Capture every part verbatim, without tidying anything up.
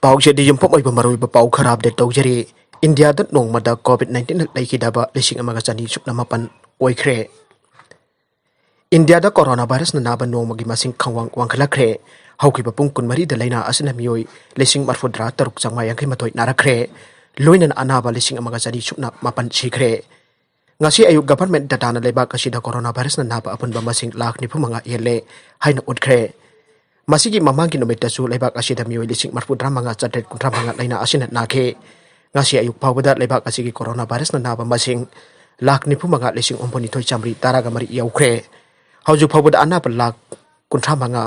ꯄꯥꯎꯁꯦꯗꯤ ꯌꯨꯝꯐꯝ ꯑꯣꯏꯕ ꯃꯔꯨꯑꯣꯏꯕ ꯄꯥꯎ ꯈꯔ ꯑꯞꯗꯦꯠ ꯇꯧꯖꯔꯤ꯫ ꯏꯟꯗꯤꯌꯥꯗ ꯅꯣꯡꯃꯗ ꯀꯣꯚꯤꯗ ꯅꯥꯏꯟꯇꯤꯟ ꯂꯩꯈꯤꯗꯕ ꯂꯤꯁꯤꯡ ꯑꯃꯒ ꯆꯅꯤ ꯁꯨꯞꯅ ꯃꯥꯄꯟ ꯑꯣꯏꯈ꯭ꯔꯦ꯫ ꯏꯟꯗꯤꯌꯥꯗ ꯀꯣꯔꯣꯅꯥ ꯚꯥꯏꯔꯁꯅ ꯅꯥꯕ ꯅꯣꯡꯃꯒꯤ ꯃꯁꯤꯡ ꯈꯪꯋꯥꯡ ꯋꯥꯡꯈꯠꯂꯛꯈ꯭ꯔꯦ꯫ ꯍꯧꯈꯤꯕ ꯄꯨꯡ ꯀꯨꯟꯃꯔꯤꯗ ꯂꯥꯏꯅꯥ ꯑꯁꯤꯅ ꯃꯤꯑꯣꯏ ꯂꯤꯁꯤꯡ ꯃꯔꯤꯐꯨꯇꯔꯥ ꯇꯔꯨꯛ ꯆꯥꯝꯃꯉꯥ ꯌꯥꯡꯈꯩ ꯃꯥꯊꯣꯏ ꯅꯥꯔꯛꯈ꯭ꯔꯦ꯫ ꯂꯣꯏꯅꯅ ꯑꯅꯥꯕ ꯂꯤꯁꯤꯡ ꯑꯃꯒ ꯆꯅꯤ ꯁꯨꯞꯅ ꯃꯥꯄꯟ ꯁꯤꯈ꯭ꯔꯦ꯫ ꯉꯁꯤ ꯑꯌꯨꯛ ꯒꯚꯔꯟꯃꯦꯟꯠ ꯗꯇꯥꯅ ꯂꯩꯕꯥꯛ ꯑꯁꯤꯗ ꯀꯣꯔꯣꯅꯥ ꯚꯥꯏꯔꯁꯅ ꯅꯥꯕ ꯑꯄꯨꯟꯕ ꯃꯁꯤꯡ ꯂꯥꯈ ꯅꯤꯐꯨ ꯃꯉꯥ ꯍꯦꯜꯂꯦ ꯍꯥꯏꯅ ꯎꯠꯈ꯭ꯔꯦ꯫ ꯃꯁꯤꯒꯤ ꯃꯃꯥꯡꯒꯤ ꯅꯨꯃꯤꯠꯇꯁꯨ ꯂꯩꯕꯥꯛ ꯑꯁꯤꯗ ꯃꯤꯑꯣꯏ ꯂꯤꯁꯤꯡ ꯃꯔꯤꯐꯨꯇꯔꯥ ꯃꯉꯥ ꯆꯥꯇ꯭ꯔꯦꯠ ꯀꯨꯟꯊ꯭ꯔꯥ ꯃꯉꯥ ꯂꯥꯏꯅꯥ ꯑꯁꯤꯅ ꯅꯥꯈꯤ꯫ ꯉꯁꯤ ꯑꯌꯨꯛ ꯐꯥꯎꯕꯗ ꯂꯩꯕꯥꯛ ꯑꯁꯤꯒꯤ ꯀꯣꯔꯣꯅꯥ ꯚꯥꯏꯔꯁꯅ ꯅꯥꯕ ꯃꯁꯤꯡ ꯂꯥꯈ ꯅꯤꯐꯨ ꯃꯉꯥ ꯂꯤꯁꯤꯡ ꯍꯨꯝꯐꯨ ꯅꯤꯊꯣꯏ ꯆꯥꯃꯔꯤ ꯇꯔꯥꯒ ꯃꯔꯤ ꯌꯧꯈ꯭ꯔꯦ꯫ ꯍꯧꯖꯤꯛ ꯐꯥꯎꯕꯗ ꯑꯅꯥꯕ ꯂꯥꯈ ꯀꯨꯟꯊ꯭ꯔꯥ ꯃꯉꯥ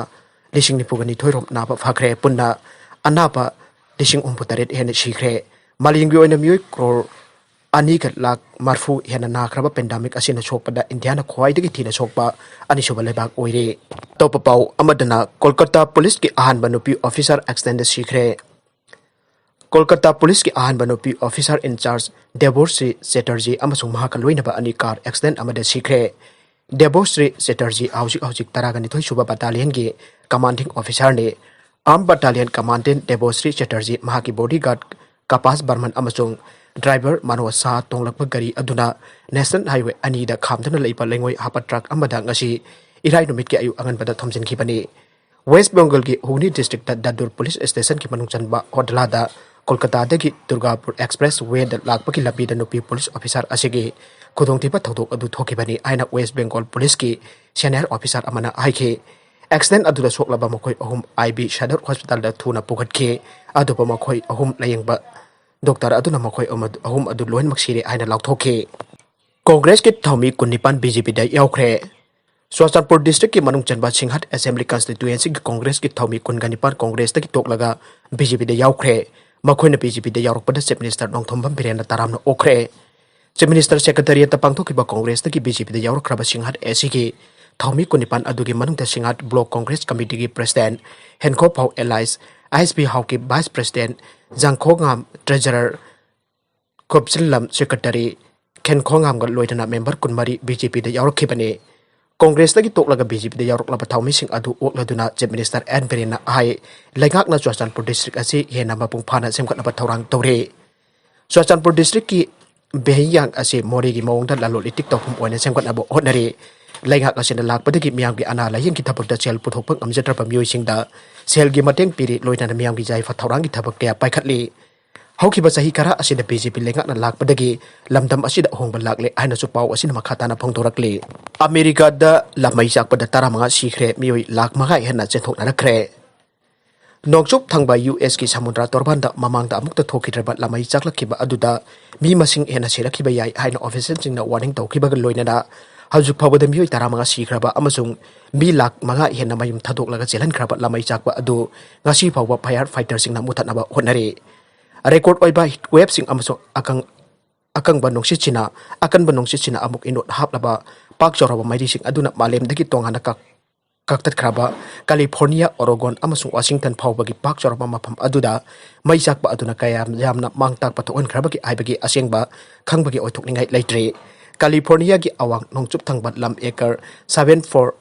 ꯂꯤꯁꯤꯡ ꯅꯤꯐꯨꯒ ꯅꯤꯊꯣꯏ ꯔꯣꯝ ꯅꯥꯕ ꯐꯈ꯭ꯔꯦ꯫ ꯄꯨꯟꯅ ꯑꯅꯥꯕ ꯂꯤꯁꯤꯡ ꯍꯨꯝꯐꯨ ꯇꯔꯦꯠ ꯍꯦꯟꯅ ꯁꯤꯈ꯭ꯔꯦ꯫ ꯃꯥꯂꯦꯝꯒꯤ ꯑꯣꯏꯅ ꯃꯤꯑꯣꯏ ꯀ꯭ꯔꯣꯔ ꯑꯅꯤꯒ ꯂꯥꯈ ꯃꯔꯤꯐꯨ ꯍꯦꯟꯅ ꯅꯥꯈ꯭ꯔꯕ ꯄꯦꯟꯗꯥꯃꯤꯛ ꯑꯁꯤꯅ ꯁꯣꯛꯄꯗ ꯏꯟꯗꯤꯌꯥꯅ ꯈ꯭ꯋꯥꯏꯗꯒꯤ ꯊꯤꯅ ꯁꯣꯛꯄ ꯑꯅꯤꯁꯨꯕ ꯂꯩꯕꯥꯛ ꯑꯣꯏꯔꯦ꯫ ꯑꯇꯣꯞꯄ ꯄꯥꯎ ꯑꯃꯗꯅ ꯀꯣꯜꯀꯇꯥ ꯄꯨꯂꯤꯁꯀꯤ ꯑꯍꯥꯟꯕ ꯅꯨꯄꯤ ꯑꯣꯐꯤꯁꯥꯔ ꯑꯦꯛꯁꯤꯗꯦꯟꯗ ꯁꯤꯈ꯭ꯔꯦ꯫ ꯀꯣꯜꯀꯇꯥ ꯄꯨꯂꯤꯁꯀꯤ ꯑꯍꯥꯟꯕ ꯅꯨꯄꯤ ꯑꯣꯐꯤꯁꯥꯔ ꯏꯟꯆꯥꯔꯖ ꯗꯦꯕꯣꯁ꯭ꯔꯤ ꯆꯦꯇꯔꯖꯤ ꯑꯃꯁꯨꯡ ꯃꯍꯥꯛꯀ ꯂꯣꯏꯅꯕ ꯑꯅꯤ ꯀꯥꯔ ꯑꯦꯛꯁꯤꯗꯦꯟ ꯑꯃꯗ ꯁꯤꯈ꯭ꯔꯦ꯫ ꯗꯦꯕꯣꯁ꯭ꯔꯤ ꯆꯦꯇꯔꯖꯤ ꯍꯧꯖꯤꯛ ꯍꯧꯖꯤꯛ ꯇꯔꯥꯒ ꯅꯤꯊꯣꯏ ꯁꯨꯕ ꯕꯠꯇꯥꯂꯤꯌꯟꯒꯤ ꯀꯃꯥꯟꯗꯤꯡ ꯑꯣꯐꯤꯁꯥꯔꯅꯤ꯫ ꯑꯥꯔꯝ ꯕꯠꯇꯥꯂꯤꯌꯟ ꯀꯃꯥꯟꯗꯦꯟ ꯗꯦꯕꯣꯁ꯭ꯔꯤ ꯆꯦꯇꯔꯖꯤ, ꯃꯍꯥꯛꯀꯤ ꯕꯣꯗꯤꯒꯥꯔꯗ ꯀꯥꯄꯥꯁ ꯕꯔꯃꯟ ꯑꯃꯁꯨꯡ ꯗ꯭ꯔꯥꯏꯚꯔ ꯃꯅꯣꯖ ꯁꯥꯍ ꯇꯣꯡꯂꯛꯄ ꯒꯥꯔꯤ ꯑꯗꯨꯅ ꯅꯦꯁꯅꯦꯜ ꯍꯥꯏꯋꯦ ꯑꯅꯤꯗ ꯈꯥꯝꯗꯨꯅ ꯂꯩꯕ ꯂꯩꯉꯣꯏ ꯍꯥꯞꯄ ꯇ꯭ꯔꯛ ꯑꯃꯗ ꯉꯁꯤ ꯏꯔꯥꯏ ꯅꯨꯃꯤꯠꯀꯤ ꯑꯌꯨꯛ ꯑꯉꯟꯕꯗ ꯊꯣꯝꯖꯤꯟꯈꯤꯕꯅꯤ꯫ ꯋꯦꯁ꯭ꯠ ꯕꯦꯡꯒꯜꯒꯤ ꯍꯨꯒ꯭ꯂꯤ ꯗꯤꯁꯇ꯭ꯔꯤꯛꯇ ꯗꯗꯨꯔ ꯄꯨꯂꯤꯁ ꯁ꯭ꯇꯦꯁꯟꯒꯤ ꯃꯅꯨꯡ ꯆꯟꯕ ꯍꯣꯗꯂꯥꯗ ꯀꯣꯜꯀꯇꯥꯗꯒꯤ ꯗꯨꯔꯒꯥꯄꯨꯔ ꯑꯦꯛꯁꯄ꯭ꯔꯦꯁ ꯋꯦꯗ ꯂꯥꯛꯄꯒꯤ ꯂꯝꯕꯤꯗ ꯅꯨꯄꯤ ꯄꯨꯂꯤꯁ ꯑꯣꯐꯤꯁꯥꯔ ꯑꯁꯤꯒꯤ ꯈꯨꯗꯣꯡꯊꯤꯕ ꯊꯧꯗꯣꯛ ꯑꯗꯨ ꯊꯣꯛꯈꯤꯕꯅꯤ ꯍꯥꯏꯅ ꯋꯦꯁ꯭ꯠ ꯕꯦꯡꯒꯜ ꯄꯨꯂꯤꯁꯀꯤ ꯁꯦꯅꯤꯌꯔ ꯑꯣꯐꯤꯁꯥꯔ ꯑꯃꯅ ꯍꯥꯏꯈꯤ꯫ ꯑꯦꯛꯁꯤꯗꯦꯟ ꯑꯗꯨꯗ ꯁꯣꯛꯂꯕ ꯃꯈꯣꯏ ꯑꯍꯨꯝ ꯑꯥꯏ ꯕꯤ ꯁꯗꯔ ꯍꯣꯁꯄꯤꯇꯥꯜꯗ ꯊꯨꯅ ꯄꯨꯈꯠꯈꯤ꯫ ꯑꯗꯨꯕꯨ ꯃꯈꯣꯏ ꯑꯍꯨꯝ ꯂꯥꯌꯦꯡꯕ ꯗꯣꯛꯇꯔ ꯑꯗꯨꯅ ꯃꯈꯣꯏ ꯑꯃ-, ꯑꯍꯨꯝ ꯑꯗꯨ ꯂꯣꯏꯅꯃꯛ ꯁꯤꯔꯦ ꯍꯥꯏꯅ ꯂꯥꯎꯊꯣꯛꯈꯤ꯫ ꯀꯣꯡꯒ꯭ꯔꯦꯁꯀꯤ ꯊꯧꯃꯤ ꯀꯨꯟꯅꯤꯄꯥꯟ ꯕꯤ ꯖꯦ ꯄꯤꯗ ꯌꯥꯎꯈ꯭ꯔꯦ꯫ ꯆꯨꯔꯆꯥꯟꯄꯨꯔ ꯗꯤꯁꯇ꯭ꯔꯤꯛꯀꯤ ꯃꯅꯨꯡ ꯆꯟꯕ ꯁꯤꯡꯍꯠ ꯑꯦꯁꯦꯝꯕ꯭ꯂꯤ ꯀꯟꯁꯇꯤꯇ꯭ꯋꯦꯟꯁꯤꯒꯤ ꯀꯣꯡꯒ꯭ꯔꯦꯁꯀꯤ ꯊꯧꯃꯤ ꯀꯨꯟꯒ ꯅꯤꯄꯥꯟ ꯀꯣꯡꯒ꯭ꯔꯦꯁꯇꯒꯤ ꯇꯣꯛꯂꯒ ꯕꯤ ꯖꯦ ꯄꯤꯗ ꯌꯥꯎꯈ꯭ꯔꯦ꯫ ꯃꯈꯣꯏꯅ ꯕꯤ ꯖꯦ ꯄꯤꯗ ꯌꯥꯎꯔꯛꯄꯗ ꯆꯤꯐ ꯃꯤꯅꯤꯁꯇꯔ ꯅꯣꯡꯊꯣꯝꯕꯝ ꯕꯤꯔꯦꯟꯅ ꯇꯔꯥꯝꯅ ꯑꯣꯛꯈ꯭ꯔꯦ꯫ ꯆꯤꯐ ꯃꯤꯅꯤꯁꯇꯔ ꯁꯦꯀ꯭ꯔꯦꯇꯦꯔꯤꯌꯦꯠꯇ ꯄꯥꯡꯊꯣꯛꯈꯤꯕ ꯀꯣꯡꯒ꯭ꯔꯦꯁꯇꯒꯤ ꯕꯤ ꯖꯦ ꯄꯤꯗ ꯌꯥꯎꯔꯛꯈ꯭ꯔꯕ ꯁꯤꯡꯍꯠ ꯑꯦꯁ ꯁꯤꯒꯤ ꯊꯧꯃꯤ ꯀꯨꯟꯅꯤꯄꯥꯟ ꯑꯗꯨꯒꯤ ꯃꯅꯨꯡꯗ ꯁꯤꯡꯍꯠ ꯕ꯭ꯂꯣꯛ ꯀꯣꯡꯒ꯭ꯔꯦꯁ ꯀꯃꯤꯇꯤꯒꯤ president Henkho Phau Elias, I S P Haokip vice president, Jangkhongam treasurer, Khupsillam secretary, ꯈꯦꯟꯈꯣꯉꯥꯝꯒ ꯂꯣꯏꯅꯅ ꯃꯦꯝꯕꯔ ꯀꯨꯟꯃꯔꯤ ꯕꯤ ꯖꯦ ꯄꯤꯗ ꯌꯥꯎꯔꯛꯈꯤꯕꯅꯤ꯫ ꯀꯣꯡꯒ꯭ꯔꯦꯁꯇꯒꯤ ꯇꯣꯛꯂꯒ ꯕꯤ ꯖꯦ ꯄꯤꯗ ꯌꯥꯎꯔꯛꯂꯕ ꯊꯧꯃꯤꯁꯤꯡ ꯑꯗꯨ ꯑꯣꯛꯂꯗꯨꯅ Chief Minister ꯑꯦꯟ ꯕꯤꯔꯦꯟꯅ ꯍꯥꯏ, ꯂꯩꯉꯥꯛꯅ ꯆꯨꯔꯆꯥꯟꯄꯨꯔ district ꯑꯁꯤ ꯍꯦꯟꯅ ꯃꯄꯨꯡ ꯐꯥꯅ ꯁꯦꯝꯒꯠꯅꯕ ꯊꯧꯔꯥꯡ ꯇꯧꯔꯤ꯫ ꯆꯨꯔꯆꯥꯟꯄꯨꯔ districtꯀꯤ ꯚꯦꯍꯤꯌꯥꯡ ꯑꯁꯤ ꯃꯣꯔꯦꯒꯤ ꯃꯑꯣꯡꯗ ꯂꯂꯣꯟ ꯏꯇꯤꯛ ꯇꯧꯐꯝ ꯑꯣꯏꯅ ꯁꯦꯝꯒꯠꯅꯕ ꯍꯣꯠꯅꯔꯤ꯫ ꯂꯩꯉꯥꯛ ꯑꯁꯤꯅ ꯂꯥꯛꯄꯗꯒꯤ ꯃꯤꯌꯥꯝꯒꯤ ꯑꯅꯥ ꯂꯥꯌꯦꯡꯒꯤ ꯊꯕꯛꯇ ꯁꯦꯜ ꯄꯨꯊꯣꯛꯄ ꯉꯝꯖꯗ꯭ꯔꯕ ꯃꯤꯑꯣꯏꯁꯤꯡꯗ ꯁꯦꯜꯒꯤ ꯃꯇꯦꯡ ꯄꯤꯔꯤ, ꯂꯣꯏꯅꯅ ꯃꯤꯌꯥꯝꯒꯤ ꯌꯥꯏꯐ ꯊꯧꯔꯥꯡꯒꯤ ꯊꯕꯛ ꯀꯌꯥ ꯄꯥꯏꯈꯠꯂꯤ꯫ ꯍꯧꯈꯤꯕ ꯆꯍꯤ ꯈꯔ ꯑꯁꯤꯗ ꯕꯤ ꯖꯦ ꯄꯤ ꯂꯩꯉꯥꯛꯅ ꯂꯥꯛꯄꯗꯒꯤ ꯂꯝꯗꯝ ꯑꯁꯤꯗ ꯑꯍꯣꯡꯕ ꯂꯥꯛꯂꯦ ꯍꯥꯏꯅꯁꯨ ꯄꯥꯎ ꯑꯁꯤꯅ ꯃꯈꯥ ꯇꯥꯅ ꯐꯣꯡꯗꯣꯔꯛꯂꯤ꯫ ꯑꯃꯦꯔꯤꯀꯥꯗ ꯂꯥꯃꯩ ꯆꯥꯛꯄꯗ ꯇꯔꯥꯃꯉꯥ ꯁꯤꯈ꯭ꯔꯦ, ꯃꯤꯑꯣꯏ ꯂꯥꯈ ꯃꯉꯥ ꯍꯦꯟꯅ ꯆꯦꯟꯊꯣꯛꯅꯔꯛꯈ꯭ꯔꯦ꯫ ꯅꯣꯡꯆꯨꯞ ꯊꯪꯕ ꯌꯨ ꯑꯦꯁꯀꯤ ꯁꯃꯨꯗ꯭ꯔ ꯇꯣꯔꯕꯥꯟꯗ ꯃꯃꯥꯡꯗ ꯑꯃꯨꯛꯇ ꯊꯣꯛꯈꯤꯗ꯭ꯔꯕ ꯂꯥꯃꯩ ꯆꯥꯛꯂꯛꯈꯤꯕ ꯑꯗꯨꯗ ꯃꯤ ꯃꯁꯤꯡ ꯍꯦꯟꯅ ꯁꯤꯔꯛꯈꯤꯕ ꯌꯥꯏ ꯍꯥꯏꯅ officialꯁꯤꯡꯅ warning ꯇꯧꯈꯤꯕꯒ ꯂꯣꯏꯅꯅ ꯍꯧꯖꯤꯛ ꯐꯥꯎꯕꯗ ꯃꯤꯑꯣꯏ ꯇꯔꯥꯃꯉꯥ ꯁꯤꯈ꯭ꯔꯕ ꯑꯃꯁꯨꯡ ꯃꯤ ꯂꯥꯈ ꯃꯉꯥ ꯍꯦꯟꯅ ꯃꯌꯨꯝ ꯊꯥꯗꯣꯛꯂꯒ ꯆꯦꯜꯍꯟꯈ꯭ꯔꯕ ꯂꯥꯃꯩ ꯆꯥꯛꯄ ꯑꯗꯨ ꯉꯁꯤ ꯐꯥꯎꯕ fire fighterꯁꯤꯡꯅ ꯃꯨꯊꯠꯅꯕ ꯍꯣꯠꯅꯔꯤ꯫ Record ꯑꯣꯏꯕ heat waveꯁꯤꯡ ꯑꯃꯁꯨꯡ ꯑꯀꯪ-, ꯑꯀꯪꯕ ꯅꯨꯡꯁꯤꯠꯁꯤꯅ, ꯑꯀꯟꯕ ꯅꯨꯡꯁꯤꯠꯁꯤꯅ ꯑꯃꯨꯛ ꯏꯅꯣꯠ ꯍꯥꯞꯂꯕ ꯄꯥꯛ ꯆꯥꯎꯔꯕ ꯃꯩꯔꯤꯁꯤꯡ ꯑꯗꯨꯅ ꯃꯥꯂꯦꯝꯗꯒꯤ ꯇꯣꯉꯥꯟꯅ ꯀꯛ-, ꯀꯛꯊꯠꯈ꯭ꯔꯕ ꯀꯦꯂꯤꯐꯣꯔꯅꯤꯌꯥ, ꯑꯣꯔꯦꯒꯣꯟ ꯑꯃꯁꯨꯡ ꯋꯥꯁꯤꯡꯇꯟ ꯐꯥꯎꯕꯒꯤ ꯄꯥꯛ ꯆꯥꯎꯔꯕ ꯃꯐꯝ ꯑꯗꯨꯗ ꯃꯩ ꯆꯥꯛꯄ ꯑꯗꯨꯅ ꯀꯌꯥꯝ ꯌꯥꯝꯅ ꯃꯥꯡ ꯇꯥꯛꯄ ꯊꯣꯛꯍꯟꯈ꯭ꯔꯕꯒꯦ ꯍꯥꯏꯕꯒꯤ ꯑꯁꯦꯡꯕ ꯈꯪꯕꯒꯤ ꯑꯣꯏꯊꯣꯛꯅꯤꯡꯉꯥꯏ ꯂꯩꯇ꯭ꯔꯤ꯫ ꯀꯦꯂꯤꯐꯣꯔꯅꯤꯌꯥꯒꯤ ꯑꯋꯥꯡ ꯅꯣꯡꯆꯨꯞ ꯊꯪꯕ ꯂꯝ acre seven four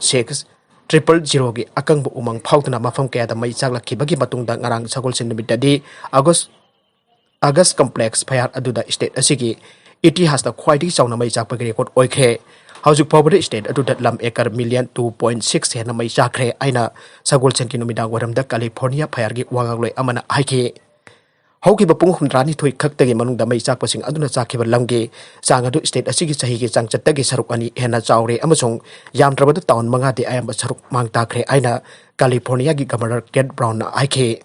six triple zeroꯒꯤ ꯑꯀꯪꯕ ꯎꯃꯪ ꯐꯥꯎꯗꯨꯅ ꯃꯐꯝ ꯀꯌꯥꯗ ꯃꯩ ꯆꯥꯛꯂꯛꯈꯤꯕꯒꯤ ꯃꯇꯨꯡꯗ ꯉꯔꯥꯡ ꯁꯒꯣꯜꯁꯦꯟ ꯅꯨꯃꯤꯠꯇꯗꯤ ꯑꯒꯁ, ꯑꯒꯁ complex fire ꯑꯗꯨꯗ state ꯑꯁꯤꯒꯤ ꯏꯇꯤꯍꯥꯁꯇ ꯈ꯭ꯋꯥꯏꯗꯒꯤ ꯆꯥꯎꯅ ꯃꯩ ꯆꯥꯛꯄꯒꯤ record ꯑꯣꯏꯈ꯭ꯔꯦ꯫ ꯍꯧꯖꯤꯛ ꯐꯥꯎꯕꯗ state ꯑꯗꯨꯗ ꯂꯝ acre million two point six ꯍꯦꯟꯅ ꯃꯩ ꯆꯥꯛꯈ꯭ꯔꯦ ꯍꯥꯏꯅ ꯁꯒꯣꯜꯁꯦꯟꯒꯤ ꯅꯨꯃꯤꯗꯥꯡ ꯋꯥꯏꯔꯝꯗ ꯀꯦꯂꯤꯐꯣꯔꯅꯤꯌꯥ fireꯒꯤ ꯋꯥ ꯉꯥꯡꯂꯣꯏ ꯑꯃꯅ ꯍꯥꯏꯈꯤ꯫ ꯍꯧꯈꯤꯕ ꯄꯨꯡ ꯍꯨꯝꯗ꯭ꯔꯥꯅꯤꯊꯣꯏ ꯈꯛꯇꯒꯤ ꯃꯅꯨꯡꯗ ꯃꯩ ꯆꯥꯛꯄꯁꯤꯡ ꯑꯗꯨꯅ ꯆꯥꯛꯈꯤꯕ ꯂꯝꯒꯤ ꯆꯥꯡ ꯑꯗꯨ state ꯑꯁꯤꯒꯤ ꯆꯍꯤꯒꯤ ꯆꯥꯡꯆꯠꯇꯒꯤ ꯁꯔꯨꯛ ꯑꯅꯤ ꯍꯦꯟꯅ ꯆꯥꯎꯔꯦ ꯑꯃꯁꯨꯡ ꯌꯥꯝꯗ꯭ꯔꯕꯗ town ꯃꯉꯥꯗꯤ ꯑꯌꯥꯝꯕ ꯁꯔꯨꯛ ꯃꯥꯡ ꯇꯥꯛꯈ꯭ꯔꯦ ꯍꯥꯏꯅ ꯀꯦꯂꯤꯐꯣꯔꯅꯤꯌꯥꯒꯤ Governor Keith Brownꯅ ꯍꯥꯏꯈꯤ꯫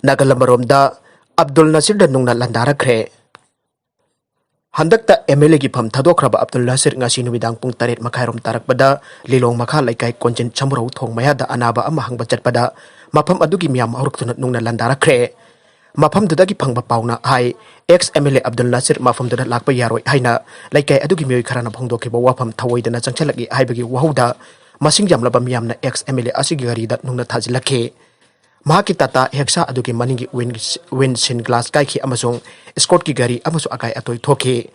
ꯅꯥꯒꯥꯂꯝ ꯃꯔꯣꯝꯗ ꯑꯕꯗꯨꯜ ꯅꯁꯤꯔꯗ ꯅꯨꯡꯅ ꯂꯥꯟꯗꯥꯔꯛꯈ꯭ꯔꯦ꯫ ꯍꯟꯗꯛꯇ MLAꯒꯤ ꯐꯝ ꯊꯥꯗꯣꯛꯈ꯭ꯔꯕ ꯑꯕꯗꯨꯜ ꯅꯁꯤꯔ ꯉꯁꯤ ꯅꯨꯃꯤꯗꯥꯡ ꯄꯨꯡ ꯇꯔꯦꯠ ꯃꯈꯥꯏꯔꯣꯝ ꯇꯥꯔꯛꯄꯗ ꯂꯤꯂꯣꯡ ꯃꯈꯥ ꯂꯩꯀꯥꯏ ꯀꯣꯟꯖꯤꯟ ꯁꯃꯨꯔꯧ ꯊꯣꯡ ꯃꯌꯥꯗ ꯑꯅꯥꯕ ꯑꯃ ꯍꯪꯕ ꯆꯠꯄꯗ ꯃꯐꯝ ꯑꯗꯨꯒꯤ ꯃꯤꯌꯥꯝ ꯍꯧꯔꯛꯇꯨꯅ ꯅꯨꯡꯅ ꯂꯥꯟꯗꯥꯔꯛꯈ꯭ꯔꯦ꯫ ꯃꯐꯝꯗꯨꯗꯒꯤ ꯐꯪꯕ ꯄꯥꯎꯅ ꯍꯥꯏ, ex MLA ꯑꯕꯗꯨꯜ ꯅꯁꯤꯔ ꯃꯐꯝꯗꯨꯗ ꯂꯥꯛꯄ ꯌꯥꯔꯣꯏ ꯍꯥꯏꯅ ꯂꯩꯀꯥꯏ ꯑꯗꯨꯒꯤ ꯃꯤꯑꯣꯏ ꯈꯔꯅ ꯐꯣꯡꯗꯣꯛꯈꯤꯕ ꯋꯥꯐꯝ ꯊꯑꯣꯏꯗꯅ ꯆꯪꯁꯤꯜꯂꯛꯏ ꯍꯥꯏꯕꯒꯤ ꯋꯥꯍꯧꯗ ꯃꯁꯤꯡ ꯌꯥꯝꯂꯕ ꯃꯤꯌꯥꯝꯅ ex MLA ꯑꯁꯤꯒꯤ ꯒꯥꯔꯤꯗ ꯅꯨꯡꯅ ꯊꯥꯖꯤꯜꯂꯛꯈꯤ꯫ ꯃꯍꯥꯛꯀꯤ Tata Hexa ꯑꯗꯨꯒꯤ ꯃꯅꯤꯡꯒꯤ wind-, windshield glass ꯀꯥꯏꯈꯤ ꯑꯃꯁꯨꯡ escortꯀꯤ ꯒꯥꯔꯤ ꯑꯃꯁꯨ ꯑꯀꯥꯏ ꯑꯇꯣꯏ ꯊꯣꯛꯈꯤ꯫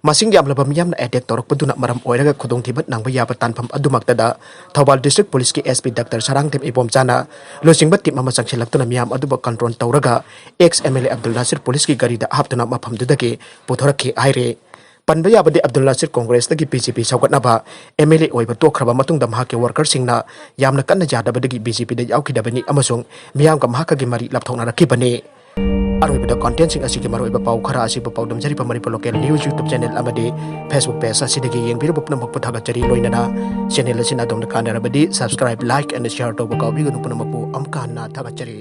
ꯃꯁꯤꯡ ꯌꯥꯝꯂꯕ ꯃꯤꯌꯥꯝꯅ ꯑꯦꯇꯦꯛ ꯇꯧꯔꯛꯄꯗꯨꯅ ꯃꯔꯝ ꯑꯣꯏꯔꯒ ꯈꯨꯗꯣꯡꯊꯤꯕ ꯅꯪꯕ ꯌꯥꯕ ꯇꯥꯟꯐꯝ ꯑꯗꯨꯃꯛꯇꯗ ꯊꯧꯕꯥꯜ ꯗꯤꯁꯇ꯭ꯔꯤꯛ ꯄꯨꯂꯤꯁꯀꯤ ꯑꯦꯁ ꯄꯤ ꯗꯥꯛꯇꯔ ꯁꯔꯥꯡꯊꯦꯝ ꯏꯕꯣꯝꯆꯥꯅ ꯂꯨꯆꯤꯡꯕ ꯇꯤꯝ ꯑꯃ ꯆꯪꯁꯤꯜꯂꯛꯇꯨꯅ ꯃꯤꯌꯥꯝ ꯑꯗꯨꯕꯨ ꯀꯟꯇ꯭ꯔꯣꯜ ꯇꯧꯔꯒ ex M L A Abdul Nasir ꯄꯨꯂꯤꯁꯀꯤ ꯒꯥꯔꯤꯗ ꯍꯥꯞꯇꯨꯅ ꯃꯐꯝꯗꯨꯗꯒꯤ ꯄꯨꯊꯣꯔꯛꯈꯤ ꯍꯥꯏꯔꯦ꯫ ꯄꯟꯕ ꯌꯥꯕꯗꯤ, ꯑꯕꯗꯨꯜ ꯅꯥꯁꯤꯔ ꯀꯣꯡꯒ꯭ꯔꯦꯁꯇꯒꯤ ꯕꯤ ꯖꯦ ꯄꯤ ꯁꯧꯒꯠꯅꯕ ꯑꯦꯝ ꯑꯦꯜ ꯑꯦ ꯑꯣꯏꯕ ꯇꯣꯛꯈ꯭ꯔꯕ ꯃꯇꯨꯡꯗ ꯃꯍꯥꯛꯀꯤ ꯋꯥꯔꯀꯔꯁꯤꯡꯅ ꯌꯥꯝꯅ ꯀꯟꯅ ꯌꯥꯗꯕꯗꯒꯤ ꯕꯤ ꯖꯦ ꯄꯤꯗ ꯌꯥꯎꯈꯤꯗꯕꯅꯤ ꯑꯃꯁꯨꯡ ꯃꯤꯌꯥꯝꯒ ꯃꯍꯥꯛꯀꯒꯤ ꯃꯔꯤ ꯂꯥꯞꯊꯣꯛꯅꯔꯛꯈꯤꯕꯅꯤ꯫ ꯑꯔꯣꯏꯕꯗ, ꯀꯣꯟꯇꯦꯟꯁꯤꯡ ꯑꯁꯤꯒꯤ ꯃꯔꯨꯑꯣꯏꯕ ꯄꯥꯎ ꯈꯔ ꯑꯁꯤꯕꯨ ꯄꯥꯎꯗꯝꯖꯔꯤꯕ Manipur local news YouTube channel ꯑꯃꯗꯤ ꯐꯦꯁꯕꯨꯛ ꯄꯦꯖ ꯑꯁꯤꯗꯒꯤ ꯌꯦꯡꯕꯤꯔꯕ ꯄꯨꯝꯅꯃꯛꯄꯨ ꯊꯥꯒꯠꯆꯔꯤ꯫ ꯂꯣꯏꯅꯅ ꯆꯦꯅꯦꯜ ꯑꯁꯤꯅ ꯑꯗꯣꯝꯅ ꯀꯥꯟꯅꯔꯕꯗꯤ ꯁꯕꯁꯀ꯭ꯔꯥꯏꯕ, ꯂꯥꯏꯛ ꯑꯦꯟ ꯁꯤꯌꯥꯔ ꯇꯧꯕ ꯀꯥꯎꯕꯤꯒꯅꯨ꯫ ꯄꯨꯝꯅꯃꯛꯄꯨ ꯑꯃꯨꯛꯀ ꯍꯟꯅ ꯊꯥꯒꯠꯆꯔꯤ꯫